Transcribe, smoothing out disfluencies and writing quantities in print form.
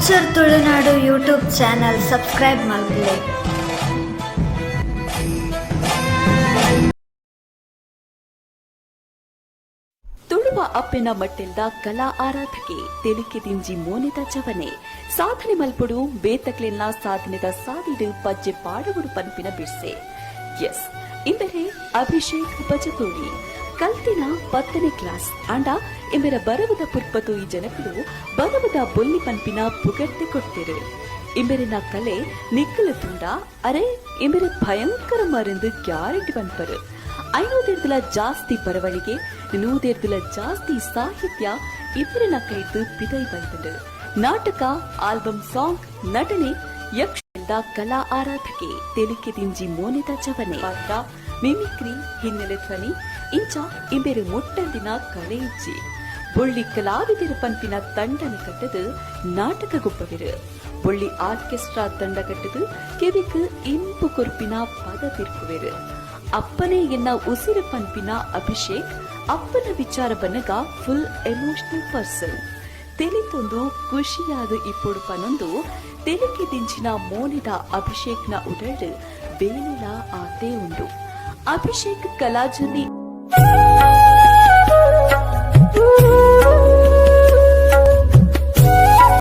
Culture Tulunadu YouTube channel subscribe ಮಲ್ಪುಲೆ. ತುಳುವ ಅಪ್ಪೆನ ಮಟ್ಟೆಲ್ದ ಕಲಾ ಆರಾಧಕೆ, ತೆಲಿಕೆ ದಿಂಜಿ ಮೋನೆದ ಜವನೆ, ಸಾಧನೆ ಮಲ್ಪೊಡು, ಬೇತಕ್ಲೆನ ಸಾಧನೆದ ಸಾದಿಡ್ ಪಜ್ಜೆ ಪಾಡೊಡು ಪನ್ಪಿನ ಬಿರ್ಸೆ. ಎಸ್, ಇಂಬೆರೆ ಅಭಿಷೇಕ್ ಬಜಗೋಳಿ. ಕಲ್ತಿನ ಪತ್ತನೇ ಕ್ಲಾಸ್ ಆಂಡ ಇಂಬೆರ ಬರವುದ ಪುರ್ಪತು ಈ ಜನಕುಲು ಬರವುದ ಬೊಲ್ಲಿ ಪನ್ಪಿನ ಪುಗರ್ತೆ ಕೊರ್ತೆರ್. ಇಂಬೆರೆನ ಕಲೆ ನಿಕ್ಕಲ ತೂಂಡ ಅರೆ ಇಂಬೆರ್ ಭಯಂಕರ ಮರೆಂದ್ ಗ್ಯಾರಂಟಿ ಪನ್ಪರ್. ಐನೂದೆರ್ದ್ಲ ಜಾಸ್ತಿ ಬರವಣಿಗೆ, ನೂದೆರ್ದ್ಲ ಜಾಸ್ತಿ ಸಾಹಿತ್ಯ ಇಂಬೆರೆನ ಕೈರ್ದ್ ಪಿದಯಿ ಬೈದ್ಂಡ್. ನಾಟಕ, ಆಲ್ಬಮ್ ಸಾಂಗ್, ನಟನೆ, ಯಕ್ಷ ದ ಕಲಾ ಆರಾಧಕೆ, ತೆಲಿಕೆ ದಿಂಜಿ ಮೋನೆದ ಜವನೆ, ಪಾತ್ರ, ಮಿಮಿಕ್ರಿ, ಹಿನ್ನೆಲೆ ಧ್ವನಿ ಇಂಚ ಇಂಬೆರ್ ಮುಟ್ಟಂದಿನ ಕಲೆ ಇಜ್ಜಿ. ಬೊಳ್ಳಿ ಕಲಾವಿದೆರ್ ಪನ್ಪಿನ ತಂಡನ್ ಕಟ್ಟದ್ ನಾಟಕ ಗೊಬ್ಬವೆರ್. ಬೊಳ್ಳಿ ಆರ್ಕೆಸ್ಟ್ರಾ ತಂಡ ಕಟ್ಟದ್ ಕೆಬಿಕ್ ಇಂಪು ಕೊರ್ಪಿನ ಪದ ತಿರ್ಕುವೆರ್. ಅಪ್ಪನೇ ಎನ್ನ ಉಸಿರು ಪನ್ಪಿನ ಅಭಿಷೇಕ್ ಅಪ್ಪನ ವಿಚಾರ ಬನ್ನಗ ಫುಲ್ ಎಮೋಷನಲ್ ಪರ್ಸನ್. ತೆಲಿತೊಂದು ಖುಷಿಯಾದ್ ಇಪ್ಪೊಡು ಪನೊಂದು ತೆಲಿಕೆ ದಿಂಜಿನ ಮೋನೆದ ಅಭಿಷೇಕ್ನ ಉಡಲ್ಡ್ ಬೇಲೆಲಾ ಆತೇ ಉಂಡು. ಅಭಿಷೇಕ್ ಕಲಾಜನಿ.